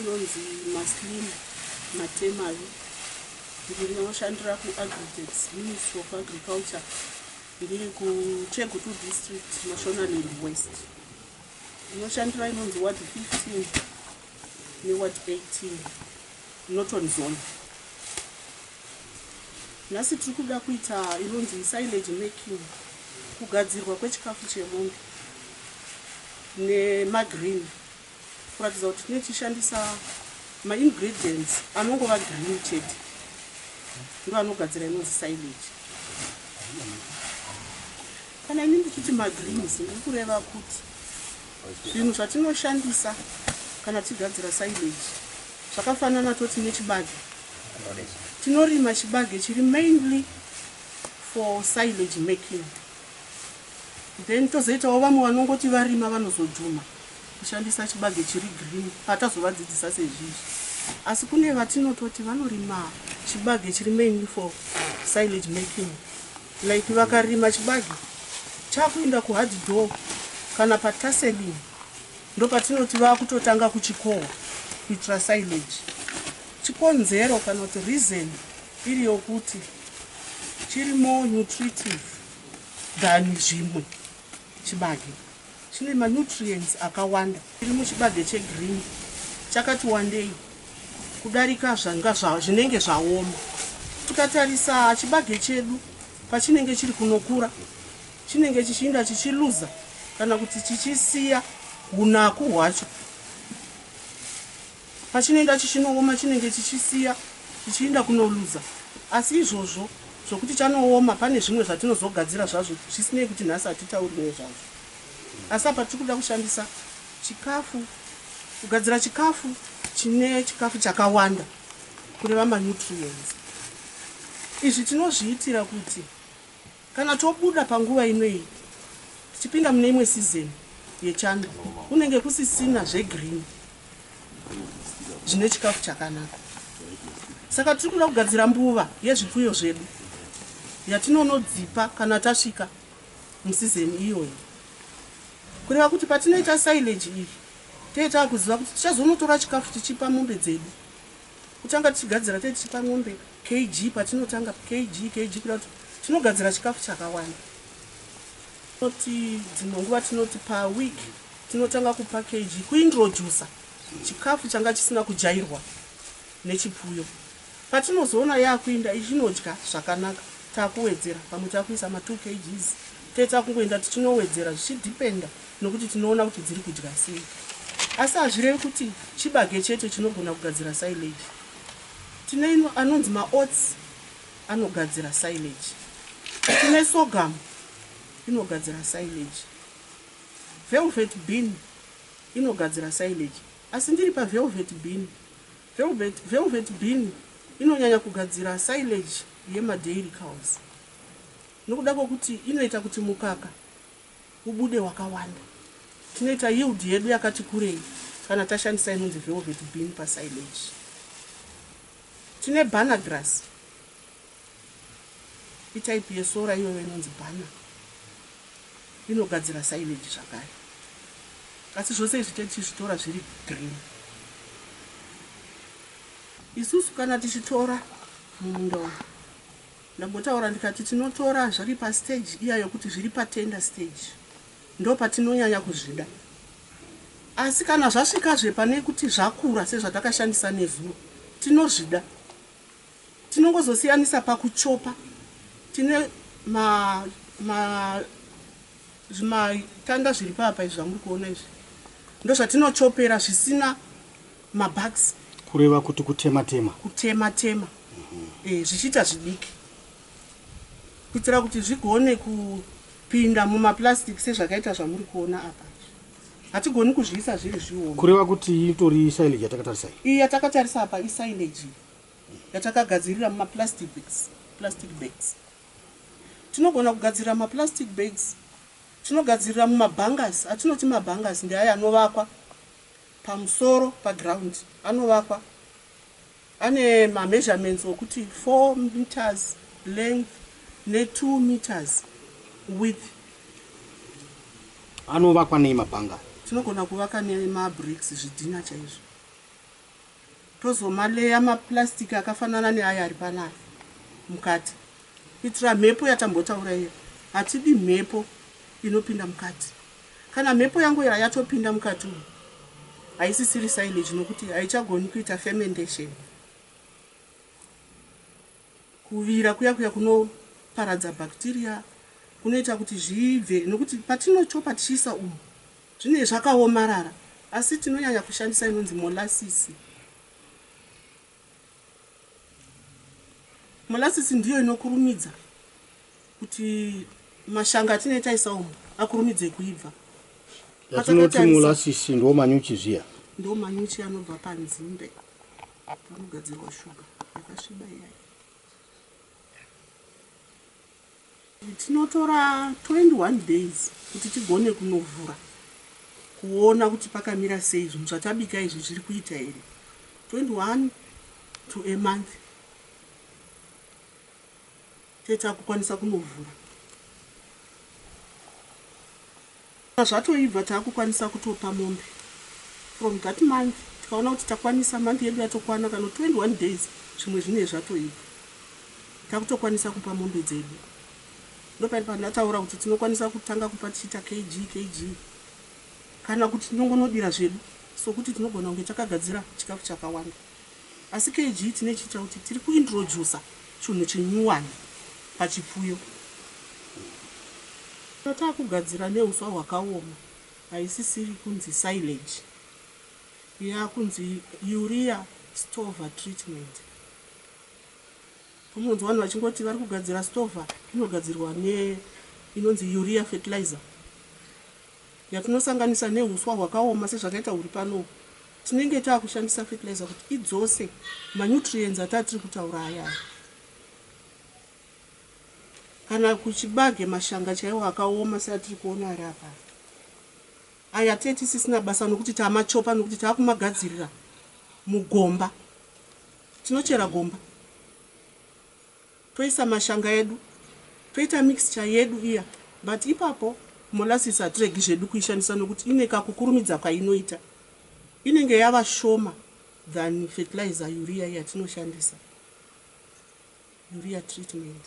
Ndinonzi Maslin Matemavi. Ndinoshandira kuAgritex, Ministry of Agriculture. Ndiri kuChegutu District, Mashonaland West. Ndinoshandira inonzi Ward 15 neWard 18, Norton Zone. Nhasi tiri kuda kuita inonzi silage making, kugadzirwa kwechikafu chemombe nemagreen, kuratidza kuti tine tichishandisa maingredients anongova green chete, ndo anogadzira inonzi silage. Kana ini ndichiti magreens, ndiri kureva kuti zvinhu zvatinoshandisa kana tichigadzira silage zvakafanana toti nechibage. Tinorima chibage chiri mainly for silage making, then tozoitawo vamwe vanongoti varima vanozodhuma kushandisa chibage chiri green patazovadzidzisa sezvizvi. Asi kune vatinototi vanorima chibage chiri mainly for silage making, like vakarima chibage chakuenda kuhard door kana patasseling, ndo patinoti vakutotanga kuchikohwa kuitira silage. Chikonzero kana kuti reason iri yokuti chiri more nutritive than zvimwe. Chibage chine manutrients akawanda iri muchibage chegreen, chakati wandei kudarika zvanga zvinenge zvaoma. Tikatarisa chibage chedu pachinenge chiri kunokura, chinenge chichiinda chichiluza kana kuti chichisiya unaku hwacho. Pachinoenda chichinooma, chinenge chichisiya, chichiinda kunoluza. Asi izvozvo zvokuti chanooma, pane zvimwe zvatinozogadzira zvazvo, zvisinei kuti nhasi hatitauri nezvazvo. Asi apa tiri kuda kushandisa chikafu kugadzira chikafu chine chikafu chakawanda, kureva manutrients. Izvi tinozviitira kuti kana tobuda panguva inoyi tichipinda mune imwe season yechando, kunenge kusisina zvegreen zvine chikafu chakanaka. Saka tiri kuda kugadzira mbuva yezvipfuyo zvedu yatinonodzipa kana tasvika museason iyoyi. Kureva kuti patinoita silage iyi, tee taakuziva kuti tichazonotora chikafu tichipa mombe dzedu. Kutanga tichigadzira, tee tichipa mombe kg, patinotanga kg kg, kuda kuti tinogadzira chikafu chakawanda. Tinoti dzimwe nguva tinoti paweek tinotanga kupa kg kuintrodusa chikafu changa chisina kujairwa nechipfuyo. Patinozoona yakuinda ichinodya zvakanaka, takuwedzera, pamwe takuisa ma2 kgs, tee takungoenda tichinowedzera zvichidhipenda nokuti tinoona kuti dziri kudya sei. Asi hazvirevi kuti chibage chete chinogona kugadzira silage. Tine ino anonzi maoats, anogadzira silage. Tine sorghum, inogadzira silage. Velvet bean inogadzira silage. Asi ndiri pavelvet bean, velvet bean inonyanya kugadzira silage yemadairy cows nokuda kwokuti inoita kuti mukaka ubude wakawanda. Tinoita yield yedu yakati kurei kana tashandisa inonzi velvet bean pasilage. Tine banna grass, itype yesora iyoyo inonzi banna, inogadzira silage zvakare. Asi zvose izvi tichizvitora zviri green. Isusu kana tichitora mumunda umu, ndambotaura ndikati tinotora zviri pastage iya yokuti zviri patender stage, ndo patinonyanya kuzvida. Asi kana zvasvikazve pane kuti zvakura sezvatakashandisa nezuro, tinozvida. Tinongozosiyanisa pakuchopa. Tine zvimatanda zviri papa izvi zvamuri kuona izvi, ndo zvatinochopera zvisina mabugs. Kureva kuti kutema tema? Kutema tema, zvichiita zvidiki kuitira kuti zvigone kupinda mumaplastic sezvakaita zvamuri kuona apa. Hatigoni kuzviisa zviri zvioma. Kureva kuti itori silage yatakatarisa iyi? Iyi yatakatarisa apa isilage yatakagadzirira mumaplastic bags. Plastic bags tinogona kugadzirira maplastic bags, tinogadzirira mumabunkers. Atinoti mabunkers ndeaya anovakwa pamusoro paground, anovakwa ane mameasurements okuti 4 meters length ne2 meters width. Anovakwa nei mabunker? Tinogona kuvaka nemabricks, zvidhina chaizvo. Tozomaleya maplastic akafanana neaya ari panaya mukati kuitira mhepo yatambotaura iya. Hatidi mhepo inopinda mukati. Kana mhepo yangu yatopinda mukati umu, haisisiri silage nokuti haichagoni kuita fermentation. Kuvira kuya kuya kunoparadza bacteria, kunoita kuti zviibve, nokuti patinochopa tichiisa umu zvinenge zvakaomarara. Asi tinonyanya kushandisa inonzi molasses. Molasses ndiyo inokurumidza kuti mashanga atinenge taisa umu akurumidze kuibva. Yatinoti molasses ndo manyuchi zviya? Ndo manyuchi anobva panzimbe panogadzirwa shuga yakasviba iyai. Tinotora 21 days kuti tigone kunovhura kuona kuti pakamira sei, zvinhu zvatabika izvi zviri kuita here. 21 to a month tetakukwanisa kunovhura. Zvatoibva, taakukwanisa kutopa mombe from that month. Tikaona kuti takwanisa, month yedu yatokwana, kana 21 days, zvimwe zvinee zvatoibva, takutokwanisa kupa mombe dzedu. Ndopai pandataura kuti tinokwanisa kutanga kupa tichiita kg kg, kana kuti tinongonodira zvedu, sokuti tinogona kunge takagadzira chikafu chakawanda. Asi kg tine chiita kuti tiri kuintrodusa chinhu chinyuwani pachipfuyo. Taakugadzira neuswa hwakaoma, haisisiri kunzi silage, yakunzi urea stover treatment. Unonzwa vanhu vachingoti vari kugadzira stover. Inogadzirwa neinonzi urea fertilizer yatinosanganisa neuswa hwakaoma sezvakaita huri pano. Tinenge taakushandisa fertilizer kuti idzose manutrients ataa tiri kutaura ayaya. Kana kuchibage, mashanga chaiwo akaoma seatiri kuona ari apa aya, tee tisisina basa nokuti taamachopa, nokuti taakumagadzirira mugomba. Tinochera gomba, toisa mashanga edu, toita mixture yedu iya. But ipapo molasses hatiregi zvedu kuishandisa nokuti ine kakukurumidza kwainoita, inenge yava shoma than fertilizer urea yatinoshandisa, urea treatment.